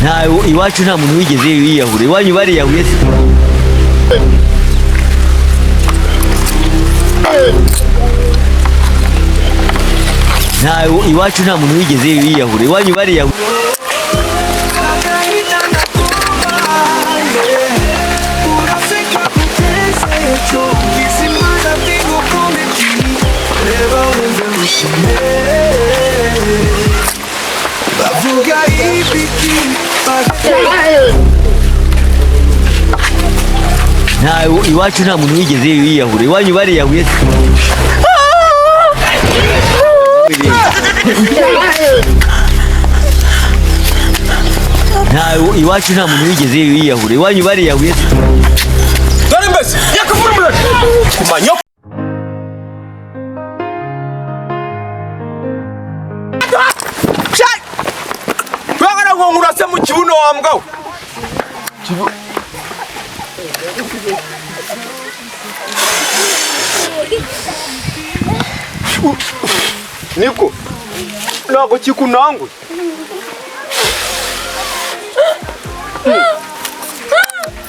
Nta iwacu nta muntu wigeze yiyahura, iwanyu bariyahuye se? Nta iwacu nta muntu wigeze yiyahura, iwanyu bariyahuye. Nta iwacu nta muntu wigeze yiyahura, iwanyu bariyahuye se? Nta iwacu nta muntu wigeze yiyahura, iwanyu bariyahuye se? Dore mbese yakavura kumanyo. Twagana ngo nkurase mu kibuno wa mbwa we. Niko ntabwo kikunanguye.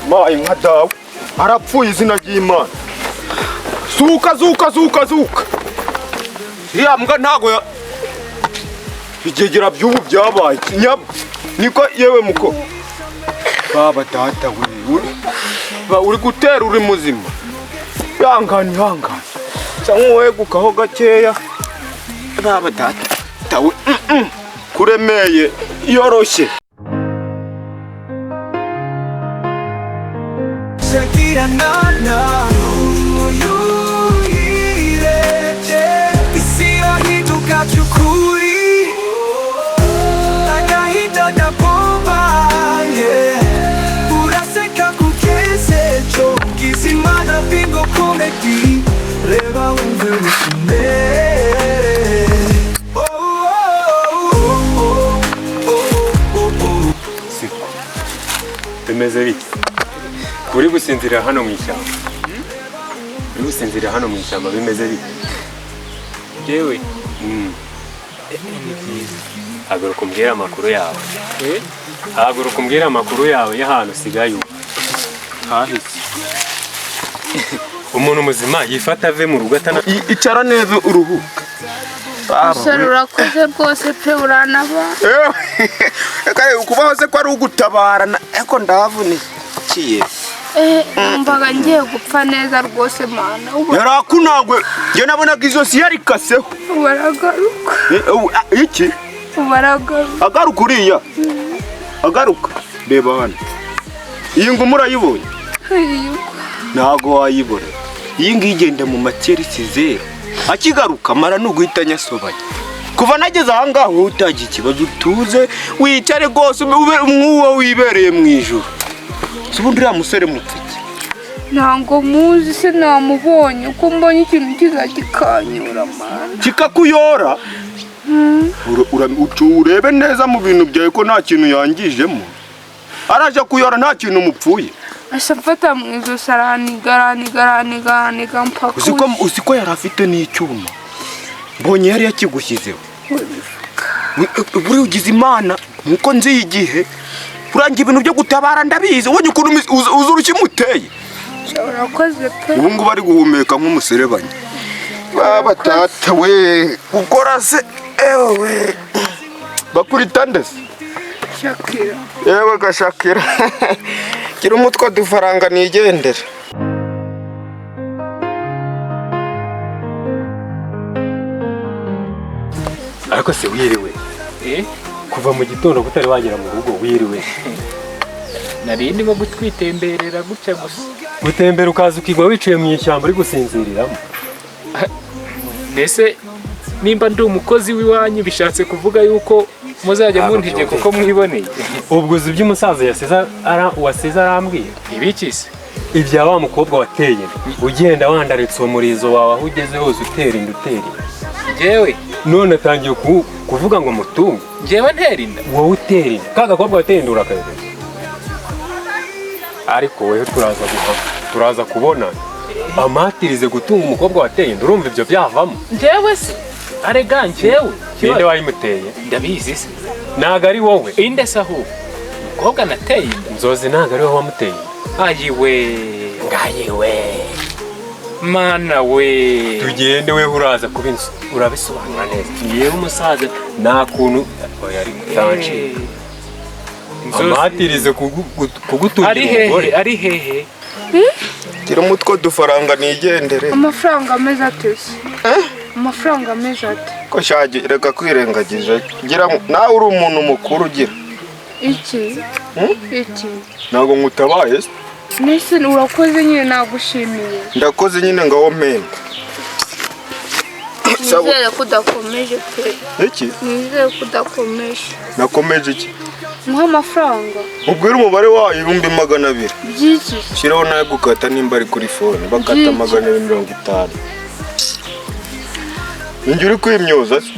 Mayi nka dawe arapfuye, izina ry'Imana. Zuka zuka zuka zuka, iriya mbwa ntago igegera by'ubu byabaye nyabwo. Niko yewe muko baba data we, uri gutera uri muzima. Ihangane ihangane, sa nk'uwegukaho gakeya. Baba data we, kuremeye yoroshye. Shakira nana uyirebye isi yahinduka cyukuri agahinda ndabomba yeah. Uraseka kugeze ejo ugize Imana bingo comedy reba wumve wishime. Oh, oh, oh, oh, oh, oh. Siko bimeze bite uri gusinzirira hano mu ishyamba? Uri gusinzirira hano mu ishyamba bimeze bite? Yewe. Ni byiza. Haguruka umbwire amakuru yawe. Haguruka umbwire amakuru yawe y'ahantu usigaye ubu. Hahise. Umuntu muzima yifata ave mu rugo atana. Icara neza uruhuka. Musore urakoze rwose pe, uranaba. Reka kubaho se ko ari ugutabarana, ariko ndavunikiye. Numvaga ngiye gupfa neza rwose mana. Yarakunagwe njye nabonaga izosi yarikaseho. Ubu aragaruka. Iki? Ubu aragaruka. Agaruka uriya. Agaruka. Reba hano. Iyi nguma urayibonye? Ntago wayibona. Iyi ngiyi igenda mu makerisi zero. Akigaruka mara nuguhita nyasobanya. Kuva nageze aha ngaha wowe utagira ikibazo, utuze wicare rwose ube nk'uwo wibereye mu ijuru. Si ubundi uriya musore mupfiki? Ntabwo muzi se, namubonye uko mbonye ikintu kiza kikanyura mana. Kikakuyora? Urebe neza mu bintu byawe ko nta kintu yangijemo. Araje kuyora nta kintu mupfuye. Asa mfata mu izosi araniga araniga araniga araniga mpaka. Uzi ko yari afite n'icyuma. Mbonye yari yakigushyizeho. Buri ugize Imana nkuko nzi igihe. Urangiye ibintu byo gutabara ndabizi. Ubonye ukuntu uzi urukimuteye. Urakoze pe. Ubu ngubu ari guhumeka nk'umuserebanya. Baba tata we, ukora se ewe. Bakurita ndese. Shakira. Yewe gashakira. Gira umutwe dufaranga nigendera. Ariko se wiriwe? Kuva mu gitondo kutari wagera mu rugo wiriwe? Nari ndimo gutwitemberera gutya gusa. Gutembera ukaza ukigwa wicaye mu ishyamba uri gusinziriramo. Mbese nimba ndi umukozi w'iwanyu bishatse kuvuga yuko muzajya muntegeka uko mwiboneye. Ubwo uzi ibyo umusaza wasize arambwira? Ibiki se? Ibya wa mukobwa wateye ugenda wandaritse uwo murizo wawe aho ugeze hose utera inda utera inda. Njyewe none atangiye kuvuga ngo mutunge. Njyewe ntera inda? Wowe utera inda. Ka gakobwa wateye inda urakayobera. Ariko wewe turaza kubona amatirize gutunga umukobwa wateye inda, urumva ibyo byavamo? Njyewe se arega njyewe ninde wayimuteye? Ndabizi se. Ntago ari wowe. Inde se ahubwo? Umukobwa nateye inda. Nzozi ntabwo ariwe wamuteye inda. Ayiwe. Ngayiwe. Mana we. Tugende we uraza kubinsu urabisobanura neza. Ngiye umusaza nta kuntu oya ari tanshi. Amatirize kugutungira umugore. Ari hehe? Gira umutwe dufaranga nigendere. Amafaranga ameze ate se? Amafaranga ameze ate? Ko shaje reka kwirengagiza. Gira nawe uri umuntu mukuru gira. Iki? Iki? Ntabwo ngutabaye se? Nese urakoze nyine nagushimiye. Ndakoze nyine ngaho mpemba. Nizere ko udakomeje pe. Iki? Nizere ko udakomeje. Nakomeje iki? Muha amafaranga. Ubwira umubare wayo 200,000. Byiki? Shiraho nayo gukata nimba ari kuri phone bakata 250. Ninjye uri kwimyoza se?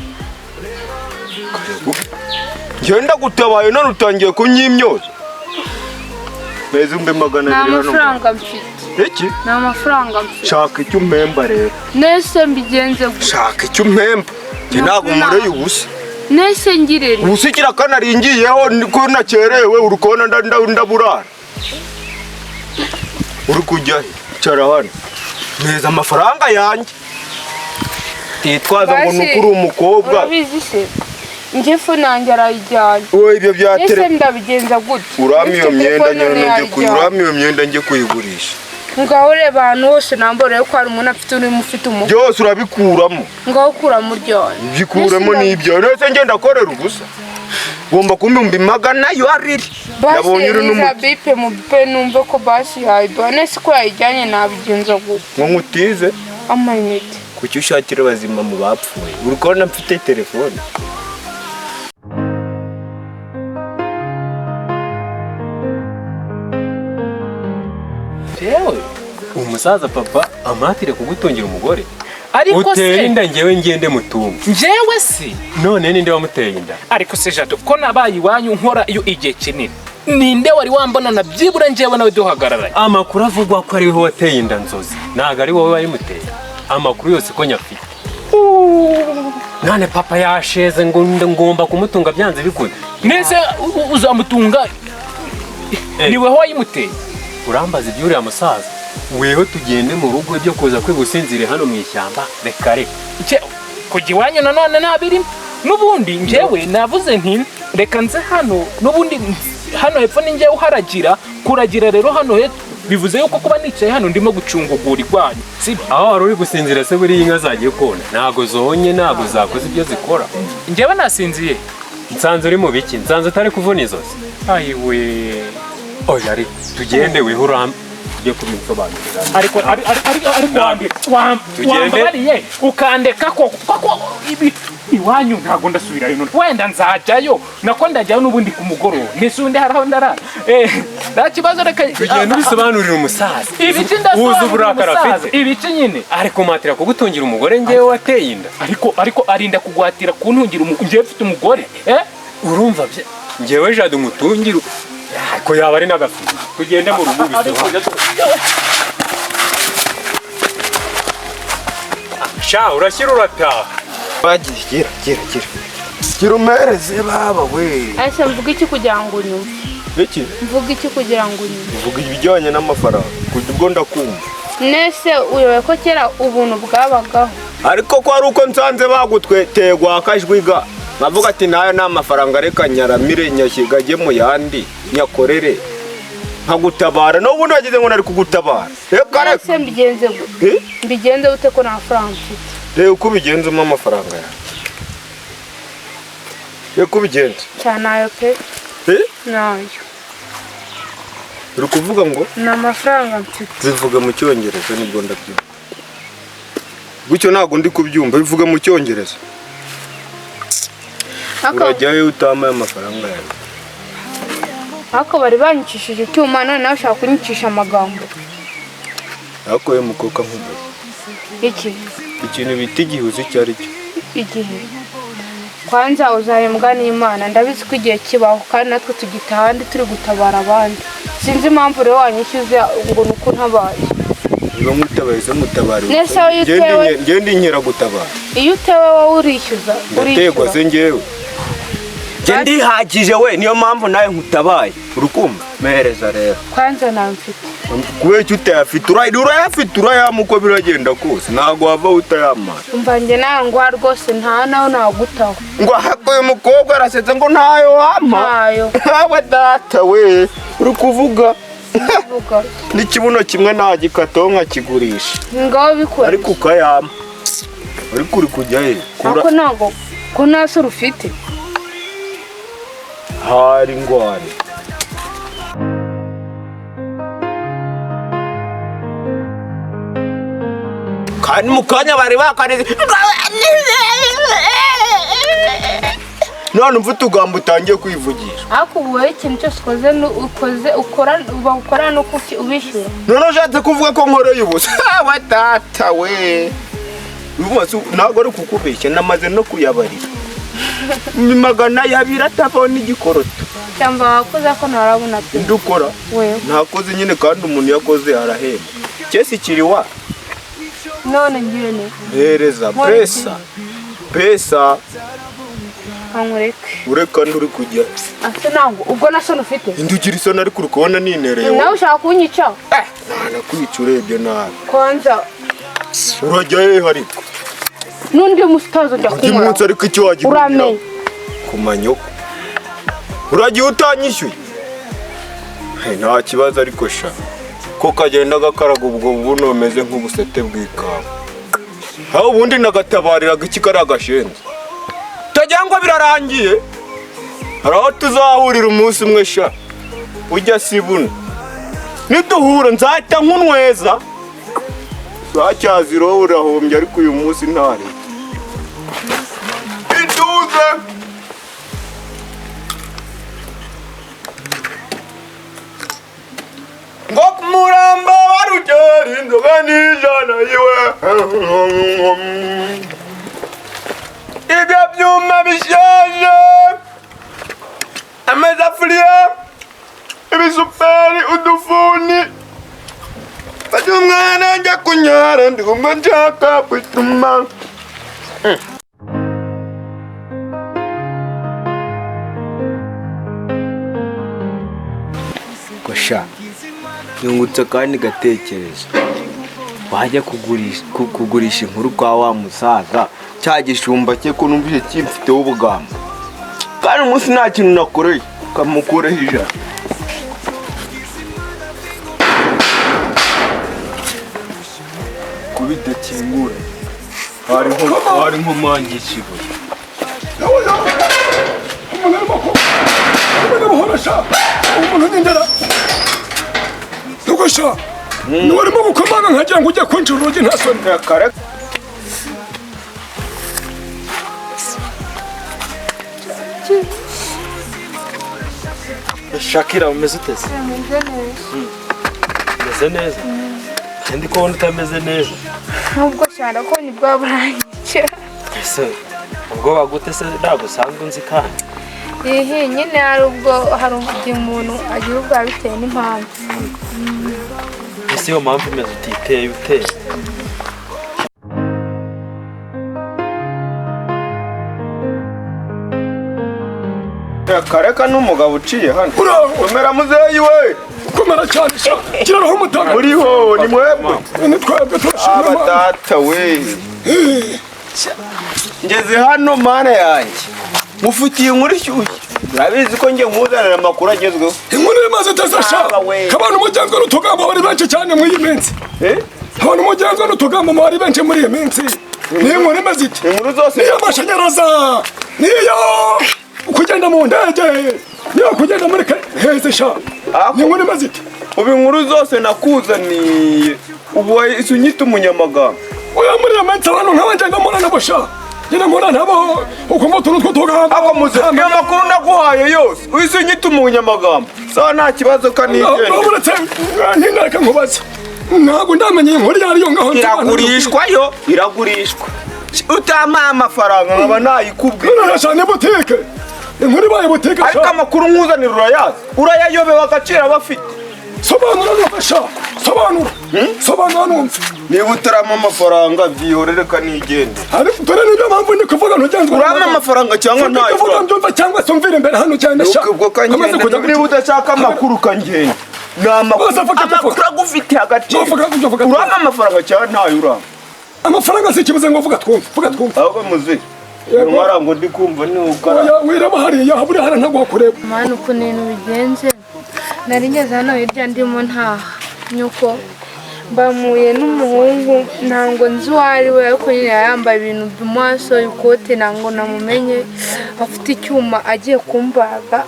Ngenda gutabaye none utangiye kunyimyoza. Meze 200,000 hano. Nta mafaranga mfite. Iki? Nta mafaranga mfite. Shaka icyo umpemba rero. Nese mbigenze gute? Shaka icyo umpemba. Njye ntabwo umureye ubusa. Nese ngirene. Ubusa kirakanaringiyeho niko nakerewe uri kubona ndaburara. Uri kujya he? Cara hano. Meza amafaranga yanjye. Titwaza ngo nukuri umukobwa. Urabizi se? Njye phone yanjye arayijyanye. Wowe ibyo byatere. Nese ndabigenza gute? Urami iyo myenda njye kuyurami iyo myenda njye kuyigurisha. Ngaho reba ahantu hose nambore ko hari umuntu afite uri mufite umu. Byose urabikuramo. Ngaho kura muryone. Bikuremo nibyo. Nese njye ndakorera ubusa. Ugomba kumbumba 200. Nabonye uri n'umu bipe mu bipe numve ko basi yayiduha. Nese ko yayijyanye nabigenza gute? Ngo nkutize amayinite. Kuki ushakira abazima mu bapfuye? Uri kubona mfite telefone. Jewe umusaza papa amatire kugutungira umugore. Ariko se uteye inda ngewe ngende mutunga. Njewe si none ninde wamuteye inda? Ariko se Jado ko nabaye iwanyu nkora iyo igihe kinini. Ninde wari wambona na byibura njewe nawe duhagararanye? Amakuru avugwa ko ari wowe wateye inda Nzozi. Ntago ari wowe wayimuteye. Amakuru yose ko nyafite. None papa yasheze ngo ngomba kumutunga byanze bikunze. Nese uzamutunga ni wewe wayimuteye? Urambaza ibyo uriya musaza. Weho tugende mu rugo ibyo kuza kwigusinzire hano mu ishyamba reka reka. Kujya iwanyu nanone ntabirimo. Nubundi njyewe navuze nti reka nze hano nubundi hano hepfo ni njyewe uharagira kuragira rero hano hepfo bivuze yuko kuba nicaye hano ndimo gucungugura igwanyu. Sibyo? Aho wari uri gusinzira se buriya inka zagiye kona ntago zonye ntago zakoze ibyo zikora. Njyewe nasinziye. Nsanze uri mu biki? Nsanze utari kuvuna izosi. Ayiwe. Oya ari tugende wihura tujye kubinsobanurira. Ariko ariko wambabariye ukandeka ko ibi iwanyu ntago ndasubirayo wenda nzajyayo nako ndajyayo n'ubundi ku mugoroba nisundi haraho ndarara nta kibazo reka tugende ubisobanurira umusaza. Ibiki ndasobanurira umusaza ibiki nyine ariko matira kugutungira umugore ngewe wateye inda. Ariko arinda kugwatira kuntungira ngewe mfite umugore urumva bye ngewe Jado ngutungira ko yaba ari n'agafuzi. Tugende mu rugo bisobanura. Sha urashyira urataha. Bagiye gira gira gira. Gira umereze baba we. Ese mvuga iki kugira ngo unyumve? Iki? Mvuga iki kugira ngo unyumve? Mvuga ibijyanye n'amafaranga. Ubwo ndakumva. Nese uyobe ko kera ubuntu bwabagaho. Ariko ko ari uko nsanze bagutwetegwa akajwiga. Nkavuga ati nayo ni amafaranga reka nyaramire nyashyiga mu yandi nyakorere. Nkagutabara n'ubundi wagize ngo nari kugutabara. Reka reka. Nese mbigenze gute? Mbigenze gute ko nta faranga mfite? Reba uko ubigenzemo amafaranga yawe. Reba uko ubigenza. Cyane ayo pe. Nayo. Uri kuvuga ngo? Ni amafaranga mfite. Bivuga mu cyongereza nibwo ndabyumva. Gutyo ntabwo ndi kubyumva bivuga mu cyongereza. Urajyayo utamaye amafaranga yawe. Ariko bari banyicishije icyuma none nawe ushaka kunyicisha amagambo. Ariko we mukobwa nkubaze. Iki? Ikintu bita igihuzi icyo ari cyo. Igihe. Kwanza uzahembwa n'Imana ndabizi ko igihe kibaho kandi natwe tugitaha ndi turi gutabara abandi. Sinzi impamvu rero wanyishyuza ngo nuko ntabaye. Niba mutabaye se mutabare. Nese iyo utewe ngende inkera gutabara. Iyo utewe wowe urishyuza. Ndategwa se ngewe. Njye ndihagije we, niyo mpamvu nawe nkutabaye. Urukumva? Mehereza rero. Kwanza nawe mfite. Kubera icyo utayafite, urayafite urayama uko biragenda kose. Ntabwo wava utayamara. Umva njye nangwa rwose nta naho nagutaho. Ngo ahako uyu mukobwa arasetse ngo ntayo wampa. Ntayo. Ntawe data we, uri kuvuga. Vuga. N'ikibuno kimwe nagikataho nkakigurisha. Ngaho bikora. Ariko ukayampa. Ariko uri kujya he? Ako ntago ko nta sura ufite. Hari ngware. Kandi mu kanya bari bakanize. None umva utugambo utangiye kwivugisha. Ariko ubu wowe ikintu cyose ukoze ukoze ukora ukora nuko ubishyura. None ushatse kuvuga ko nkoreye ubusa. Wa data we. Ntabwo ari kukubeshya namaze no kuyabarira. Ni 200 atavaho n'igikoroto. Cyangwa wakoze ko ntarabona pe. Ndukora. Wewe. Nakoze nyine kandi umuntu yakoze arahemba. Cyese kiri wa. None ngiye ne. Hereza pesa. Pesa. Nkureke. Ureka nturi kujya. Ase nango ubwo nasoni ufite. Indugira isoni ariko uri kubona ninereye. Nawe ushaka kunyica? Nakwica urebye nabi. Kwanza urajya he ariko? Nundi musitazo njya kumura. Undi munsi ariko icyo wagiye uramenye. Kumanyoko. Uragiye utanyishyuye. Nta kibazo ariko sha. Ko kagenda gakaraga ubwo buno bumeze nk'ubusete bw'ikawa. Aho ubundi nagatabariraga iki kari agashenzi. Tagira ngo birarangiye. Hari aho tuzahurira umunsi umwe sha. Ujya si buno. Niduhura nzahita nkunweza. Sacyaziro urahombye ariko uyu munsi ntari. Iduze. Ngo kumuramba warugera inzoga n'ijana yiwe. Ibyo byuma bishaje, amazafuriya, ibisuperi, udufuni. Fata umwana njya kunyara ndi kumwe nshaka kwituma. Kosha yungutse kandi gatekerezo. Wajya kugurisha inkuru kwa wa musaza cya gishumba cye ko numvise kimfiteho ubugambo. Kandi umunsi nta kintu nakoreye kamukureho ijana. Kubidakingura hari nko mangisha ibuye. Niwarimo gukomanga nkagira ngo ujye kwinjira urugi nta soni. Shakira umeze ute se? Meze neza. Meze neza? Kandi ko utameze neza. Nubwo cyane ko ni bwa burangiye. Ese ubwo bagute se ntabwo usanzwe unzi kandi? Ihi nyine hari ubwo hari umuntu agira ubwa bitewe n'impamvu. Ese iyo mpamvu imeze utiteye uteye? Kareka n'umugabo uciye hano. Komera muzeyi we. Komera cyane sha. Kiraraho umutaka. Muriho ni mwebwe. Ni twebwe turashima Imana. Aba data we. Ngeze hano mana yanjye. Mufitiye inkuru ishyushye. Urabizi ko ngiye nkuzanira amakuru agezweho. Inkuru imaze itazasha. Abantu mugenzwe n'utugambo bari benshi cyane muri iyi minsi. Abantu mugenzwe n'utugambo bari benshi muri iyi minsi. Ni inkuru imaze ite? Inkuru zose. Niyo amashanyarazi. Niyo kugenda mu ndege. Niyo kugenda muri heze sha. Ni inkuru imaze ite? Ubu inkuru zose nakuzaniye. Ubu wahise unyita umunyamagambo. Oya muri iyi minsi abantu nk'abanje ndamura nabo sha. Nyine mpora nabo ukumva utuntu tw'utugambo. Ako muze, niyo makuru naguhaye yose. Uhise unyita umunyamagambo. Sawa nta kibazo kanigende. Uretse ntinareka nkubaze. Ntabwo ndamenye inkuru iyo ariyo ngaho. Iragurishwa yo, iragurishwa. Utampaye amafaranga nkaba nayikubwiye. None cyane butike. Inkuru ibaye butike. Ariko amakuru nkuzanira urayazi. Urayayobewe agaciro aba afite. Sobanura numve sha, sobanura, sobanura numve. Niba utarama amafaranga, byihorere kanigende. Ariko dore niyo mpamvu ndi kuvuga ntugenzwe. Urama amafaranga cyangwa ntayo? Kuvuga mbyumva cyangwa se umvire imbere hano cyane sha. Ubwo Kamaze kujya kangenda, niba udashaka amakuru kangenda, ni amakuru Bose vuga, vuga. Amakuru agufitiye agaciro. Vuga, vuga, vuga. Urama amafaranga cyangwa ntayo urama? Amafaranga si ikibazo, ngo vuga twumve, vuga twumve. Ahubwo muzi Yego. intwara ngo ndi kumva ni ukara. Oya, wireba hariya, buriya hariya ntabwo wakureba. Mani, ukuntu ibintu bigenze, nari ngeze hano hirya ndimo ntaha, nyuko mbamuye n'umuhungu, ntabwo nzi uwo ari we, ariko nyine yari yambaye ibintu mu maso, ikote, ntabwo namumenye, afite icyuma agiye kumbaga.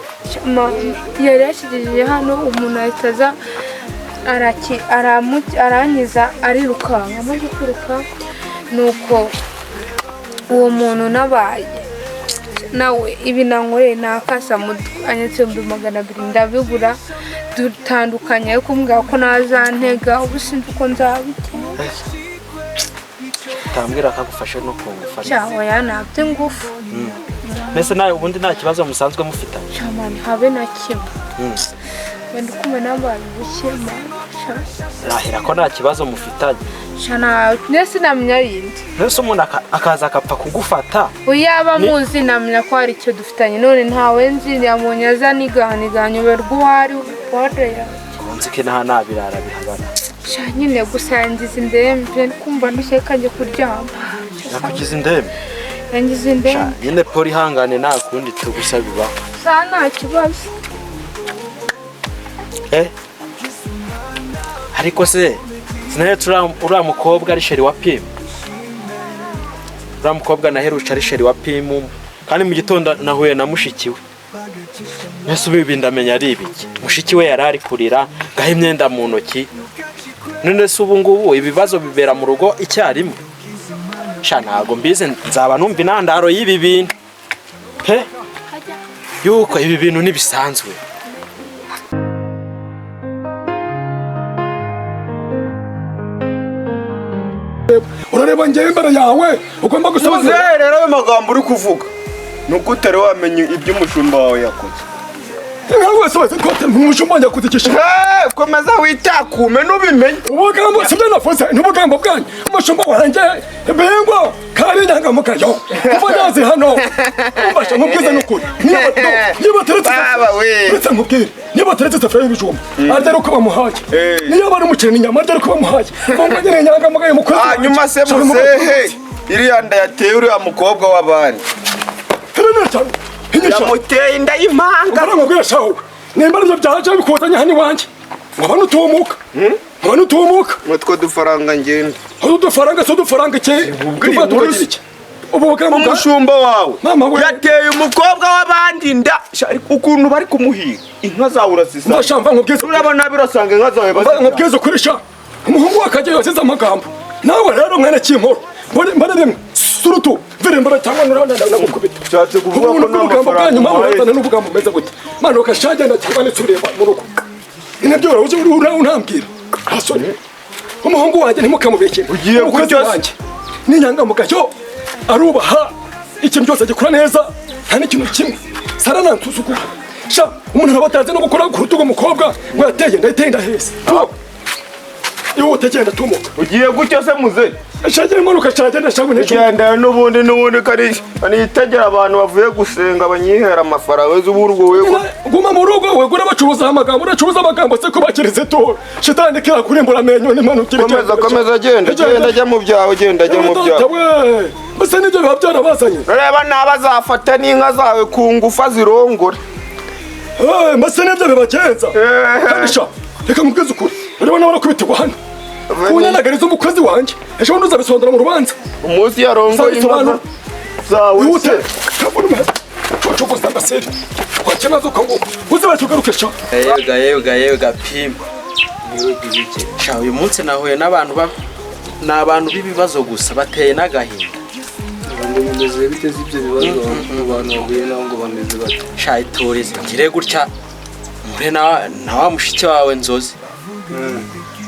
Yari yashyigikiye hano umuntu, ahita aza arankiza, arirukanka. Amaze kwiruka, nuko uwo muntu nabaye nawe ibi nankoreye ni akasamutwe, anyatse 200,000, ndabibura, dutandukanye, ariko mbwira ko ntazantega. Ubu sinzi uko nzabigenza. Utambwira ko agufashe no ku ngufu ariko. Cyawe yanabye ingufu. Mbese nawe ubundi nta kibazo musanzwe mufitanye? Cyamani, habe na kimwe. Wenda ukumva n'abantu buke mani. Rahira ko nta kibazo mufitanye. Shana ndetse namenya yindi. Mbese umuntu akaza akapfa kugufata? Uyaba muzi namenya ko hari icyo dufitanye, none ntawe nzi, yabonye aza niganiga, nyoberwa uwo ari we bode yawe. Nzi ko inaha nta birara bihabana. Sha nyine gusa yangize indembe, kumva ndushye, kanjye kuryama. Yakugize indembe? Yangize Sha, indembe. Nyine poli, ihangane, nta kundi tugusa, bibaho. Sa nta kibazo. Eh, ariko se sinaretse uriya mukobwa ari chéri wa Pimu? Uriya mukobwa naherutse ari chéri wa Pimu, kandi mu gitondo nahuye na mushiki we. Mbese ubu ibi ndamenya ari ibiki? Mushiki we yari ari kurira ngaho imyenda mu ntoki. None se ubu ngubu ibibazo bibera mu rugo icyarimwe? Sha, ntabwo mbizi, nzaba numva intandaro y'ibi bintu pe, yuko ibi bintu ntibisanzwe. Urareba ngewe imbere yawe ugomba gusobanura. Muzehe, rero ayo magambo uri kuvuga ni uko utari wamenya ibyo umushumba wawe yakoze. Nka wese wese kote umushumba wanjye akuzikisha. Eh, komeza witakume nubimenye. Ubugambo sibyo navuze, ni ubugambo bwanyu. Umushumba wanjye bengwa kari inyangamugayo kuva nazi hano. Umfasha nkubwize n'ukuri, niba teretse Baba we. uretse nkubwire, niba teretse isafuriya y'ibijumba arya ari uko bamuhaye, niyo bari umuceri n'inyama arya ari uko bamuhaye. Ngo nyine inyangamugayo mukozi wanjye. Hanyuma se Shaka muzehe, iriya nda yateye uriya mukobwa w'abandi? Herena cyane inyisha. Yamuteye inda y'impanga. Nkubwira shaho, nimba aribyo byaje bikuzanye hano iwanjye, nkaba nutumuka, nkaba nutumuka. Utwo dufaranga ngenda. Aho udufaranga se, udufaranga iki? Tuva tukagira iki? Ubu bugambo bwa Umushumba wawe Mama we. yateye umukobwa w'abandi inda. Sha, ariko ukuntu bari kumuhiga, inka zawe urazisanga. Ndashamba nkubwize. Urabona birasanga inka zawe Mva bazisanga. nkubwize ukuri sha, umuhungu wakajya yasize amagambo. Nawe rero mwene kinkoro, mbone mbone rimwe surutu vire mbere cyangwa nurabona ndagukubita. Ushatse kuvuga ko Ubu nta n'ubugambo mafaranga bwanyu mama umpaye? urazana n'ubugambo bumeze gute? Manuka shagenda cyangwa nitsureba mu rugo. Nibyo urabuze unambwira hasoni. Umuhungu wanjye ntimukamubekere. Ugiye Umukozi gutyo se? wanjye n'inyangamugayo, arubaha, ikintu cyose agikora neza, nta n'ikintu kimwe saranansuzugura sha. Umuntu aba atazi no gukora ku rutugu umukobwa ngo yateye ndayiteye ndaheza ihute, genda tumuka. Ugiye gutyo se muze? Shagenda, imanuka shagenda shagwe n'ejo. Genda n'ubundi kari nitegera abantu bavuye gusenga banyihera amafaranga weze ubu urwo we. Guma mu rugo wegura bacuruza amagambo, uracuruza amagambo se ko bakirize tu shitani kirakurimbura amenyo n'imanukire. Komeza, komeza, genda, genda, jya mu byawe, genda, jya mu byawe. Mbese nibyo biba byarabazanye? Reba naba azafata n'inka zawe ku ngufu azirongore. Eh, mbese nibyo bibagenza? Kandi sha, reka nkubwize ukuri, urabona warakubitirwa hano kunyanagariza umukozi wanjye, ejo bundi uzabisondora mu rubanza. Umunsi yarongoye inka Uzabisobanura. zawe Ihute se. kabona umuheto cocogoza amaseri wakimaze uko nguko uzibashye ugaruke sha. Yega yega yega, Pima. Sha, uyu munsi nahuye n'abantu ba ni abantu b'ibibazo gusa, bateye n'agahinda. Ngo bimeze bite se ibyo bibazo mu bantu bahuye nabo, ngo bameze bate? Sha, iturize ngire gutya mpure na wa mushiki wawe Nzozi.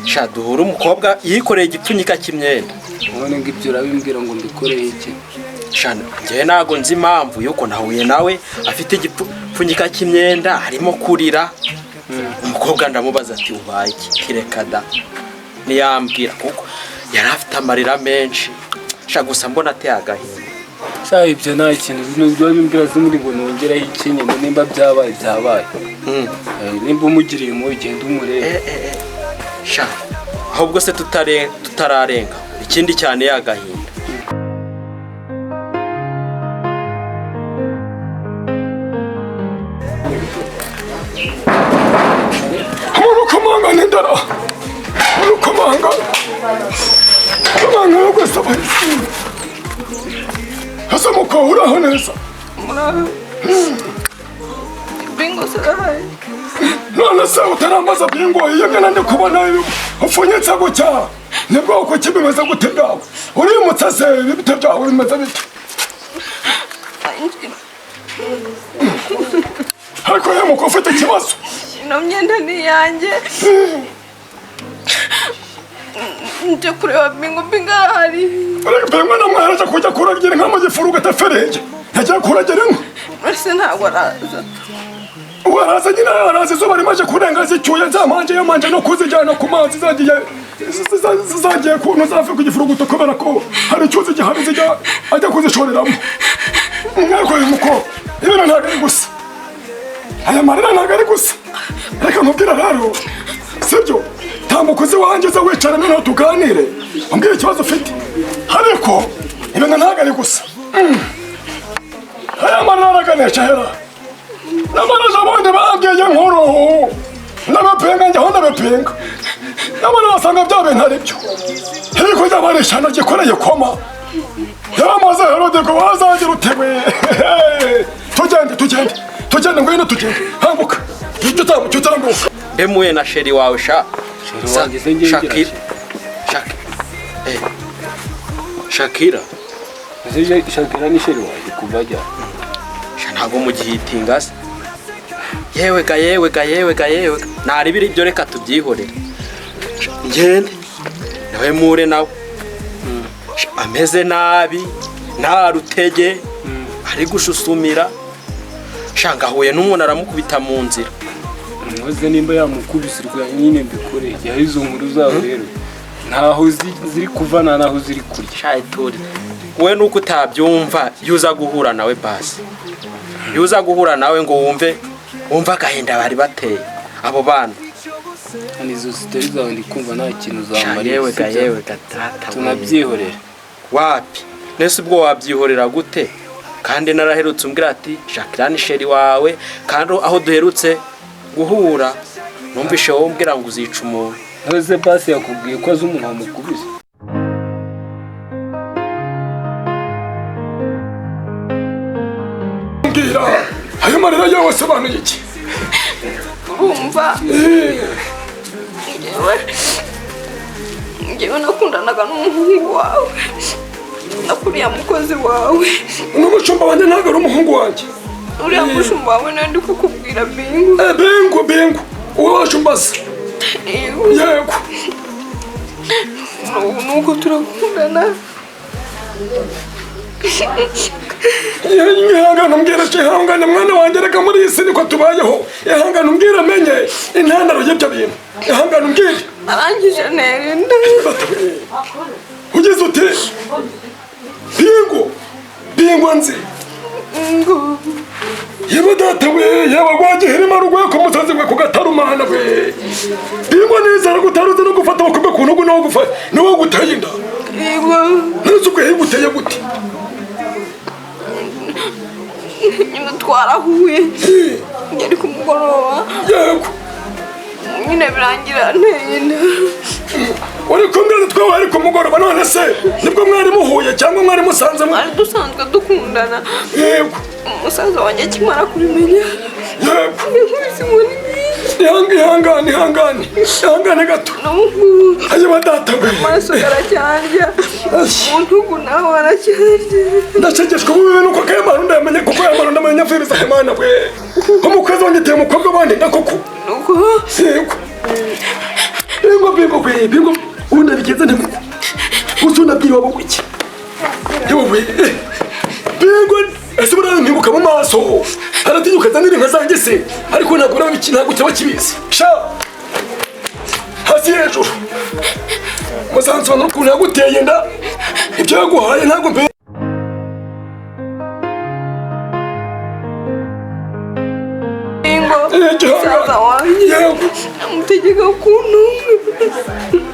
Sha, duhure umukobwa yikoreye igipfunyika cy'imyenda. None ngo ibyo urabimbwira ngo mbikoreye iki? Sha, njyewe ntabwo nzi impamvu yuko nahuye nawe afite igipfunyika cy'imyenda, arimo kurira. Umukobwa ndamubaza ati ubaye iki? Kireka da, ntiyambwira kuko yari afite amarira menshi. Sha gusa mbona ateye agahinda. Sha ibyo nta kintu biba bimbwira zimuri ngo nongeraho iki nyine, nimba byabaye byabaye. Nimba umugiriye impuhwe ugenda umurebe. Sha ahubwo se tutararenga ikindi cyane y'agahinda. Urukomanga n'indara, urukomanga komanga yo gusaba ese mukobwa uraho neza? Bingo sarahari. None se utarambaza Bingo iyo ngana ndi kubona upfunyitse gutya ni bwoko ki bimeze gute byawe? Urimutse se ibite byawe bimeze bite? Ariko ye mukobwa ufite ikibazo. Ino myenda ni iyanjye. Nje kureba Bingo, Bingo arahari. Bingo namwaraje kujya kuragira inka mu gifuru gataferege. Yagiye kuragira inka. Ese ntabwo araza. Waraza nyine araza, izuba rimaze kurenga zicyuye zamanje yamanje no kuzijyana ku mazi zagiye kuntu zave ku gifuruguto kubera ko hari icyuzi gihari zijya ajya kuzishoreramo. Mwako uyu mukobwa ibintu ntabwo ari gusa, aya marira ntabwo ari gusa. Reka nkubwire rero, sibyo? Tambuka uze iwanjye uze wicara noneho tuganire umbwire ikibazo ufite, ariko ibintu ntabwo ari gusa. Aya marira araganisha hera. Namara abandi babwiye inkuru n'abapinga, njyaho ndabipinga. Namara basanga bya bintu ari byo, ariko ryaba ari ishyano gikoreye koma. Yaramaze Herode ngo wazagira utewe. Tugende tugende tugende, ngwino tugende, hambuka jya utambuka. Mbe na sheri wawe sha Shakira. Shakira Shakira ni sheri wawe kuva ajya. Ntabwo mugihitinga se. Yewe ga yewe ga yewe ga yewe, ntaribiri ibyo reka tubyihorere. Ngende nawe mure nawe ameze nabi nta rutege ari gushushumira. Shanga ahuye n'umuntu aramukubita mu nzira. Nkoze nimba yamukubisirwa nyine mbikore yaho izo nkuru zawe rero ntaho ziri kuva nta naho ziri kurya. Sha ituri we nuko utabyumva yuza guhura nawe basi. Yuza guhura nawe ngo wumve agahinda bari bateye abo bana. Nizo zitari zawe ndi kumva nta kintu zamariye. Yewe ga yewe gatata, tunabyihorera. Wapi nese ubwo wabyihorera gute? Kandi naraherutse umbwira ati Shakira ni sheri wawe, kandi aho duherutse guhura numvishe wowe umbwira ngo uzica umuntu. Ntuze basi yakubwiye ko azi umuntu wamukubise. Mbwira ayo marira yawe asobanuye iki? Urumva njyewe nakundanaga n'umuhungu wawe, nakuriya mukozi wawe. N'umushumba wanjye ntabwo ari umuhungu wanjye. Uriya mushumba wawe nawe ndi kukubwira Bingo. Bingo Bingo uwo washumba se? Yego. Nuko turakundana. Ihangane umbwire, ihangane mwana wanjye, reka muri iyi si niko tubayeho. Ihangane umbwire amenye intandaro y'ibyo bintu. Ihangane umbwire. Arangije nterinda. Ugize uti Bingo Bingo nzi. Yewe data we, yewe rwagihirima rugwe ku musozi we ku gatarumana we. Bingo neza aragutaruze no gufata abakombe ku ntugu nawe gufata niwe guteye inda. Yego. Ntuzi uko yiguteye gute? Nyine twarahuye yari ku mugoroba. Yego. Nyine birangira nteye inda. Uri kumwe twawe ari ku mugoroba none se nibwo mwari muhuye cyangwa mwari musanze? Mwari dusanzwe dukundana. Yego. Umusaza wanjye akimara kubimenya. Yego. Yankubise inkoni nyinshi. Ihangane ihangane ihangane gato. Ayo data we. Amaso aracyarya. Mu ntugu naho aracyarya. Ndashegeshwa ubu nuko kayamara ndamenye kuko yamara ndamenye afiriza Imana we. Umukozi wanjye teye umukobwa wandi ndakoko. Nuko. Yego. Bingo bingo we bingo ubundi bigenze nte kuko. Usuna bwira wabo iki? Yewe we. Bingo ese buriya ntibuka mu maso. Aratinyuka azanira inka zanjye se, ariko ntabwo urabiki, ntabwo cyaba kibizi. Sha hasi hejuru musansobanura ukuntu yaguteye inda, ibyo yaguhaye ntabwo mbe. Musaza wanjye amutegeka kuntunga.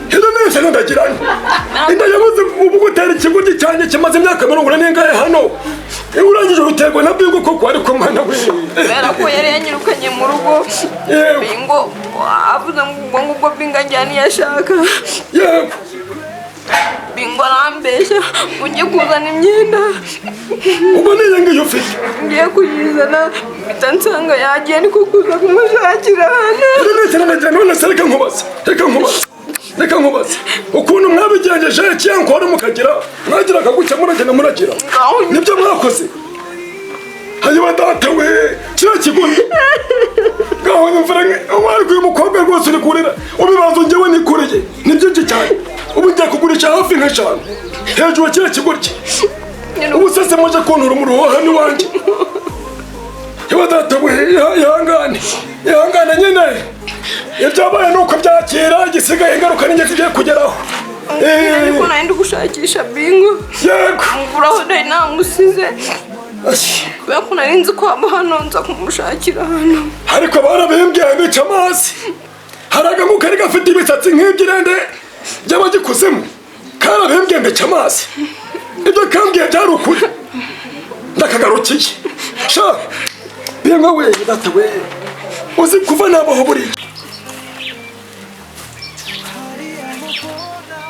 Hino nese ndagirana inda yabuze ubu gutera ikigoryi cyanjye kimaze imyaka 40 n'ingahe hano. Iyo urangije uruterwa na Bingo koko, ariko mwana we kubera ko yari yanyirukanye mu rugo. Bingo avuze ngo ngubwo Bingo ajyana iyo ashaka. Yego Bingo arambeshya ujye kuzana imyenda. Ubwo niyo ngiyo ufite ngiye kuyizana mpita nsanga yagiye, niko kuza kumushakira hano. None se reka nkubaze, reka nkubaze, reka nkubaze ukuntu mwabigenjeje cyankora mukagira mwagira akagucya muragenda muragira nibyo mwakoze. Hanyuma data we kiriya kigoryi ngaho nyumvira ariko uyu mukobwa rwose uri kurira ubibazo njyewe nikoreye ni byinshi cyane. Ubu ngiye kugurisha hafi nka 5 hejuru ya kiriya kigoryi. Ubu sese muje kuntura umuruho hano iwanjye. Yewe data we ihangane, ihangane nyine ibyabaye ni uko byakira, igisigaye ingaruka ninjye zigiye kugeraho. Ariko nari ndi gushakisha Bingo. Yego muguraho nari namusize kubera ko nari nzi ko aba hano, nza kumushakira hano. Ariko barabimbwiye bica amazi. Hari agamu kari gafite imisatsi nk'iby'irende by'abagikuzimu, karabimbwiye mbica amazi. Ibyo kambwiye byari ukuri, ndakagarukiye. Sha Bingo we data we uzi kuva nabaho buriya.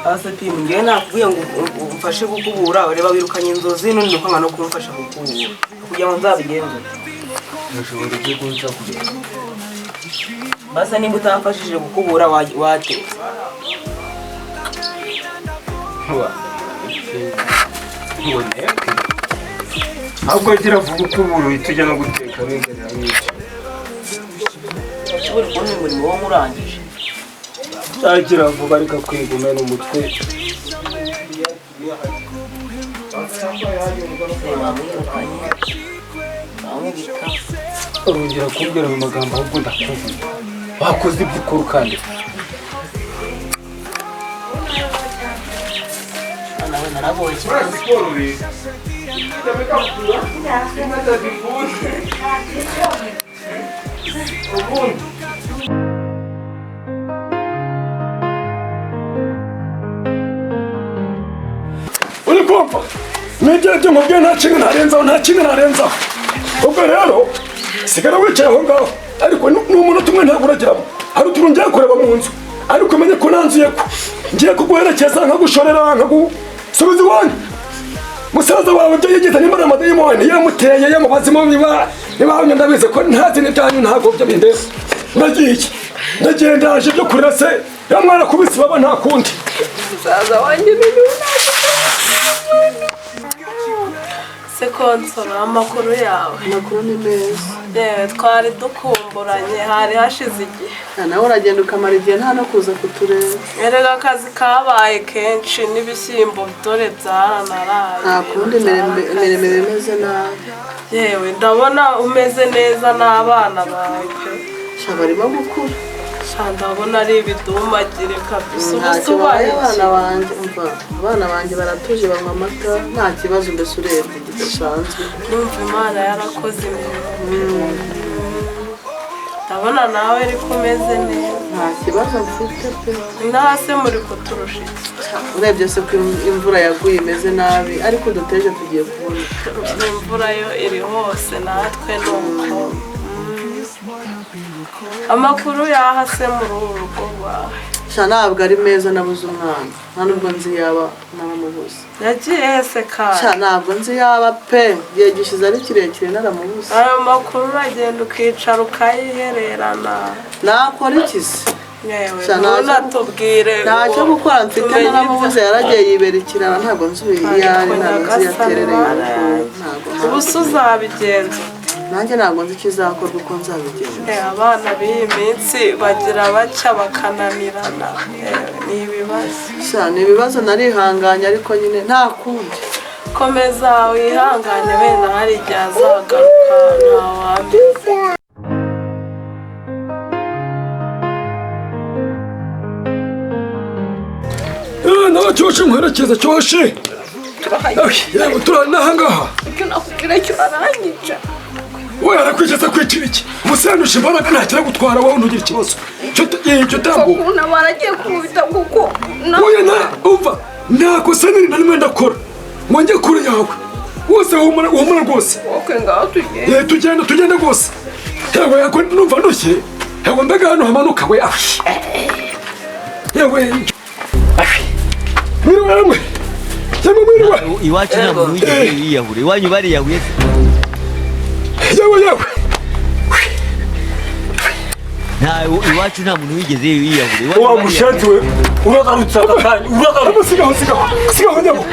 Asa Pimu, ngewe nakubwiye ngo umfashe gukubura, ureba wirukanye inzozi none ukanga no kumfasha gukubura kugira ngo nzabigenze. Urashobora ugiye kunca kure. Basa nimba utamfashije gukubura watetse. Ahubwo gira vuba ukubura uhita ujya no guteka n'inzara nyinshi. Ushobora kubona umurimo wo murangije. Agira vuba ariko kwigumena n'umutwe. Urongera kumbwira mu magambo ahubwo ndakuvuga. Wakoze ibyo ukora ukandika. Uri kumva nibyo ibyo nkubwiye, nta kintu narenzaho, nta kintu narenzaho. Ubwo rero sigara wicaye aho ngaho, ariko ni umunota umwe ntabwo uragiramo. Hari utuntu ngiye kureba mu nzu, ariko umenye ko nanzuye ko ngiye kuguherekeza nkagushorera nkagusubiza iwanyu. Musaza wawe ibyo yigeze nimba ari amadayimoni yamuteye yamubazimu niba ndabizi ko ntazi n'ibyanyu ntabwo byo bindeba. Ndagiye ndagiye ndaje ibyo kurira se ya mwana kubisi baba nta kundi. Musaza wanjye se konsora amakuru yawe? Amakuru ni meza. Yewe twari dukumburanye, hari hashize igihe. Nawe uragenda ukamara igihe nta no kuza kutureba. Erega akazi kabaye kenshi n'ibishyimbo dore byaranaraye. Nta kundi imirimo imeze nabi. Yewe ndabona umeze neza n'abana bawe pe. Sha barimo gukura. Sha ndabona ari ibidumagire kabisa. Ntacyo babaye abana banjye, umva abana banjye baratuje banywa amata nta kibazo, mbese urebye kidasanzwe. Ndumva Imana yarakoze imirimo. Ndabona nawe ariko umeze neza. Nta kibazo mfite pe. Inaha se muri kuturusha iki? Urebye se ko imvura yaguye imeze nabi, ariko duteje tugiye kubona. Imvura yo iri hose natwe ni uko. Amakuru yaha se muri uru rugo rwawe? Sha ntabwo ari meza, nabuze umwana nta nubwo nzi yaba naramubuze. Yagiye se kandi? Sha ntabwo nzi yaba pe, igihe gishize ari kirekire naramubuze. Ayo makuru uragenda ukicara ukayihererana. Nakora iki se? Ntunatubwire. Ntacyo gukora mfite, naramubuze yaragiye yibera ikirara, ntabwo nzi iyo ari, ntabwo nzi iyo aterereye. Ubu se uzabigenza? Nanjye ntabwo nzi ikizakorwa uko nzabigenza. Abana b'iyi minsi bagira baca bakananirana, ni ibibazo. Sha ni ibibazo, narihanganye ariko nyine nta kundi. Komeza wihangane wenda hari igihe azagaruka. kugaruka ntawamenya. Nawe cyoshe nkwerekeza cyoshe. Yego turana ahangaha. Icyo nakubwira cyo aranyica. We arakwicaza kwicira iki? Umusanusha imbaraga ntakira gutwara wowe ntugira ikibazo. Cyo tambo. Kuntabara agiye kumubita kuko Oya na umva nta kosa nari na rimwe ndakora. Ngo njye kure yawe. Wose humura humura rwose. Okay, ngaho tugende. Tugenda tugenda rwose. Yewe yako numva ndushye. Yewe mbega hano hamanuka we. Yewe. Mwiriwe namwe. Yewe mwiriwe. Iwacu nta muntu wigeze yiyahura, iwanyu bariyahuye se? Yewe yewe. Nta iwacu nta muntu wigeze yiyahura, iwanyu Wa mushenzi we, uragarutse aka kanya, uragarutse. Sigaho sigaho. Sigaho nyabo.